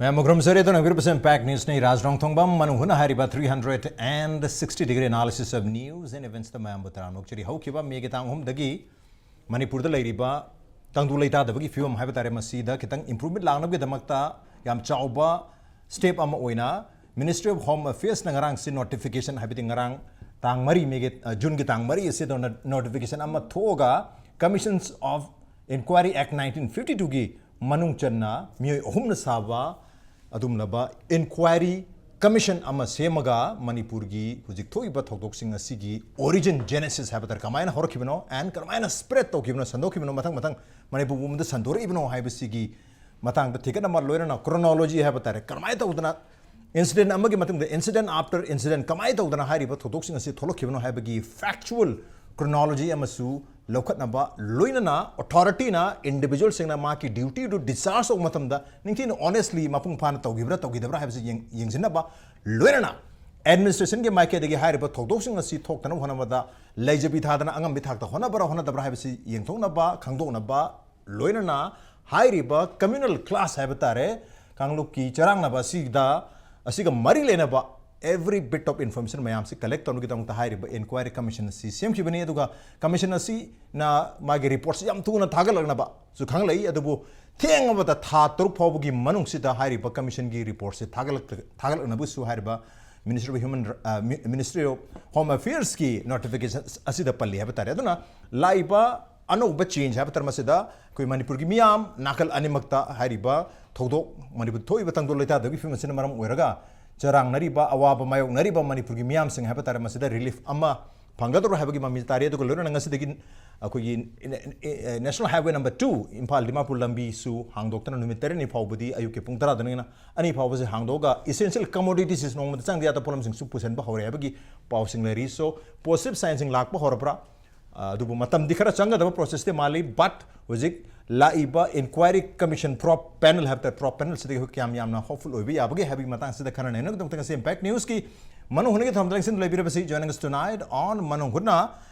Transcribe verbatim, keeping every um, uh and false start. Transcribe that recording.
ꯃꯌꯥꯝꯕꯨ ꯈꯨꯔꯨꯝꯖꯔꯤ꯫ ꯑꯗꯨꯅ ꯍꯧꯕꯤꯔꯤꯕꯁꯤ ꯏꯝꯄꯦꯛ ꯅ꯭ꯌꯨꯁꯅꯤ꯫ ꯔꯥꯖ ꯔꯣꯡꯊꯣꯡꯕꯝ ꯃꯅꯨꯡ ꯍꯨꯠꯅ ꯍꯥꯏꯔꯤꯕ three hundred and sixty degree analysis of news and eventsꯇ ꯃꯌꯥꯝꯕꯨ ꯇꯔꯥꯝꯅ ꯑꯣꯛꯆꯔꯤ꯫ ꯍꯧꯈꯤꯕ ꯃꯦꯒꯤ ꯇꯥꯡ ꯑꯍꯨꯝꯗꯒꯤ ꯃꯅꯤꯄꯨꯔꯗ ꯂꯩꯔꯤꯕ ꯇꯪꯗꯨ ꯂꯩꯇꯥꯗꯕꯒꯤ ꯐꯤꯕꯝ ꯍꯥꯏꯕ ꯇꯥꯔꯦ, ꯃꯁꯤꯗ ꯈꯤꯇꯪ improvement ꯂꯥꯛꯅꯕꯒꯤꯗꯃꯛꯇ ꯌꯥꯝ ꯆꯥꯎꯕ step ꯑꯃ ꯑꯣꯏꯅ Ministry of Home Affairsꯅ ꯉꯔꯥꯡꯁꯤ notification, ꯍꯥꯏꯕꯗꯤ ꯉꯔꯥꯡ ꯇꯥꯡ ꯃꯔꯤ, ꯃꯦꯒꯤ, ꯑ, ꯖꯨꯟꯒꯤ ꯇꯥꯡ ꯃꯔꯤ ꯑꯁꯤꯗ ꯅꯣ-, notification ꯑꯃ ꯊꯣꯛꯑꯒ Commissions of Inquiry Act nineteen fifty twoꯒꯤ ꯃꯅꯨꯡ ꯆꯟꯅ ꯃꯤꯑꯣꯏ ꯑꯍꯨꯝꯅ ꯁꯥꯕ ꯑꯗꯨꯒꯨꯝꯂꯕ inquiry commission ꯑꯃ ꯁꯦꯝꯃꯒ ꯃꯅꯤꯄꯨꯔꯒꯤ ꯍꯧꯖꯤꯛ ꯊꯣꯛꯏꯕ ꯊꯧꯗꯣꯛꯁꯤꯡ ꯑꯁꯤꯒꯤ origin, genesis ꯍꯥꯏꯕ ꯇꯥꯔꯦ, ꯀꯃꯥꯏꯅ ꯍꯧꯔꯛꯈꯤꯕꯅꯣ and ꯀꯃꯥꯏꯅ spread ꯇꯧꯈꯤꯕꯅꯣ, ꯁꯟꯗꯣꯛꯈꯤꯕꯅꯣ, ꯃꯊꯪ ꯃꯊꯪ ꯃꯅꯤꯄꯨꯔ ꯄꯨꯝꯕꯗ ꯁꯟꯗꯣꯔꯛꯏꯕꯅꯣ ꯍꯥꯏꯕꯁꯤꯒꯤ ꯃꯇꯥꯡꯗ ꯊꯤꯒꯠꯅꯕ, ꯂꯣꯏꯅꯅ chronology ꯍꯥꯏꯕ ꯇꯥꯔꯦ, ꯀꯔꯝꯍꯥꯏꯅ ꯇꯧꯗꯅ incident ꯑꯃꯒꯤ ꯃꯇꯨꯡꯗ incident after incident ꯀꯃꯥꯏꯅ ꯇꯧꯗꯅ ꯍꯥꯏꯔꯤꯕ ꯊꯧꯗꯣꯛꯁꯤꯡ ꯑꯁꯤ ꯊꯣꯛꯂꯛꯈꯤꯕꯅꯣ ꯍꯥꯏꯕꯒꯤ factual chronology ꯑꯃꯁꯨ ꯂꯧꯈꯠꯅꯕ, ꯂꯣꯏꯅꯅ authorityꯅ individualꯁꯤꯡꯅ ꯃꯍꯥꯛꯀꯤ dutyꯗꯨ discharge ꯇꯧꯕ ꯃꯇꯝꯗ ꯅꯤꯡꯊꯤꯅ honestly ꯃꯄꯨꯡ ꯐꯥꯅ ꯇꯧꯈꯤꯕ꯭ꯔꯥ ꯇꯧꯈꯤꯗꯕ꯭ꯔꯥ ꯍꯥꯏꯕꯁꯤ ꯌꯦꯡ-, ꯌꯦꯡꯁꯤꯟꯅꯕ, ꯂꯣꯏꯅꯅ administrationꯒꯤ ꯃꯥꯏꯀꯩꯗꯒꯤ ꯍꯥꯏꯔꯤꯕ ꯊꯧꯗꯣꯛꯁꯤꯡ ꯑꯁꯤ ꯊꯣꯛꯇꯅꯕ ꯍꯣꯠꯅꯕꯗ ꯂꯩꯖꯕꯤ ꯊꯥꯗꯅ ꯑꯉꯝꯕꯤ ꯊꯥꯛꯇ ꯍꯣꯠꯅꯕ꯭ꯔꯥ ꯍꯣꯠꯅꯗꯕ꯭ꯔꯥ ꯍꯥꯏꯕꯁꯤ ꯌꯦꯡꯊꯣꯛꯅꯕ, ꯈꯪꯗꯣꯛꯅꯕ, ꯂꯣꯏꯅꯅ ꯍꯥꯏꯔꯤꯕ communal clash ꯍꯥꯏꯕ ꯇꯥꯔꯦ, ꯀꯥꯡꯂꯨꯞꯀꯤ ꯆꯔꯥꯡꯅꯕ ꯑꯁꯤꯗ, ꯑꯁꯤꯒ ꯃꯔꯤ ꯂꯩꯅꯕ every bit of information ꯃꯌꯥꯝꯁꯤ collect ꯇꯧꯅꯕꯒꯤꯗꯃꯛꯇ ꯍꯥꯏꯔꯤꯕ inquiry commission ꯑꯁꯤ ꯁꯦꯝꯈꯤꯕꯅꯤ꯫ ꯑꯗꯨꯒ commission ꯑꯁꯤꯅ ꯃꯥꯒꯤ reportꯁꯤ ꯌꯥꯝ ꯊꯨꯅ ꯊꯥꯒꯠꯂꯛꯅꯕꯁꯨ ꯈꯪꯂꯛꯏ꯫ ꯑꯗꯨꯕꯨ ꯊꯦꯡꯉꯕꯗ ꯊꯥ ꯇꯔꯨꯛ ꯐꯥꯎꯕꯒꯤ ꯃꯅꯨꯡꯁꯤꯗ ꯍꯥꯏꯔꯤꯕ commissionꯒꯤ reportꯁꯤ ꯊꯥꯒꯠꯂꯛ-, ꯊꯥꯒꯠꯂꯛꯅꯕꯁꯨ ꯍꯥꯏꯔꯤꯕ Ministry of Human, ꯑ, ꯃꯤ-, Ministry of Home Affairsꯀꯤ notification ꯑꯁꯤꯗ ꯄꯜꯂꯤ ꯍꯥꯏꯕ ꯇꯥꯔꯦ꯫ ꯑꯗꯨꯅ ꯂꯥꯛꯏꯕ ꯑꯅꯧꯕ change ꯍꯥꯏꯕ ꯇꯥꯔꯦ, ꯃꯁꯤꯗ ꯑꯩꯈꯣꯏ ꯃꯅꯤꯄꯨꯔꯒꯤ ꯃꯤꯌꯥꯝ ꯅꯥꯀꯜ ꯑꯅꯤꯃꯛꯇ ꯍꯥꯏꯔꯤꯕ ꯊꯧꯗꯣꯛ, ꯃꯅꯤꯄꯨꯔꯗ ꯊꯣꯛꯏꯕ ꯇꯪꯗꯨ ꯂꯩꯇꯥꯗꯕꯒꯤ ꯐꯤꯕꯝ ꯑꯁꯤꯅ ꯃꯔꯝ ꯑꯣꯏꯔꯒ ꯆꯔꯥꯡꯅꯔꯤꯕ, ꯑꯋꯥꯕ ꯃꯥꯌꯣꯛꯅꯔꯤꯕ ꯃꯅꯤꯄꯨꯔꯒꯤ ꯃꯤꯌꯥꯝꯁꯤꯡ ꯍꯥꯏꯕ ꯇꯥꯔꯦ, ꯃꯁꯤꯗ relief ꯑꯃ ꯐꯪꯒꯗꯧꯔꯣ ꯍꯥꯏꯕꯒꯤ ꯃꯃꯤ ꯇꯥꯔꯤ꯫ ꯑꯗꯨꯒ ꯂꯣꯏꯅꯅ ꯉꯁꯤꯗꯒꯤ ꯑꯩꯈꯣꯏꯒꯤ National Highway number two Imphal Dimapur ꯂꯝꯕꯤꯁꯨ ꯍꯥꯡꯗꯣꯛꯇꯅ ꯅꯨꯃꯤꯠ ꯇꯔꯦꯠꯅꯤ ꯐꯥꯎꯕꯗꯤ ꯑꯌꯨꯛꯀꯤ ꯄꯨꯡ ꯇꯔꯥꯗꯒꯤꯅ ꯑꯅꯤ ꯐꯥꯎꯕꯁꯦ ꯍꯥꯡꯗꯣꯛꯑꯒ essential commodities, ꯅꯣꯡꯃꯗ ꯆꯪꯗ ꯌꯥꯗꯕ ꯄꯣꯠꯂꯝꯁꯤꯡꯁꯨ ꯄꯨꯁꯤꯟꯕ ꯍꯧꯔꯦ ꯍꯥꯏꯕꯒꯤ ꯄꯥꯎꯁꯤꯡ ꯂꯩꯔꯤ꯫ So positive signꯁꯤꯡ ꯂꯥꯛꯄ ꯍꯧꯔꯕ꯭ꯔꯥ? ꯑ, ꯑꯗꯨꯕꯨ ꯃꯇꯝꯗꯤ ꯈꯔ ꯆꯪꯒꯗꯕ processꯇꯤ ꯃꯥꯜꯂꯤ, but ꯍꯧꯖꯤꯛ ꯂꯥꯛꯏꯕ inquiry commission probe panel ꯍꯥꯏꯕ ꯇꯥꯔꯦ, probe panelꯁꯤꯗꯒꯤ ꯑꯩꯈꯣꯏ ꯀꯌꯥꯝ ꯌꯥꯝꯅ hopeful ꯑꯣꯏꯕ ꯌꯥꯕꯒꯦ ꯍꯥꯏꯕꯒꯤ ꯃꯇꯥꯡꯁꯤꯗ ꯈꯟꯅ ꯅꯩꯅꯕꯒꯤꯗꯃꯛꯇ ꯉꯁꯤ ꯏꯝꯄꯦꯛ ꯅ꯭ꯌꯨꯁꯀꯤ ꯃꯅꯨꯡ ꯍꯨꯠꯅꯒꯤ ꯊꯧꯔꯝꯗ ꯂꯦꯡꯁꯤꯟꯗꯨꯅ ꯂꯩꯕꯤꯔꯕꯁꯤ꯫ Joining us tonight on ꯃꯅꯨꯡ ꯍꯨꯠꯅ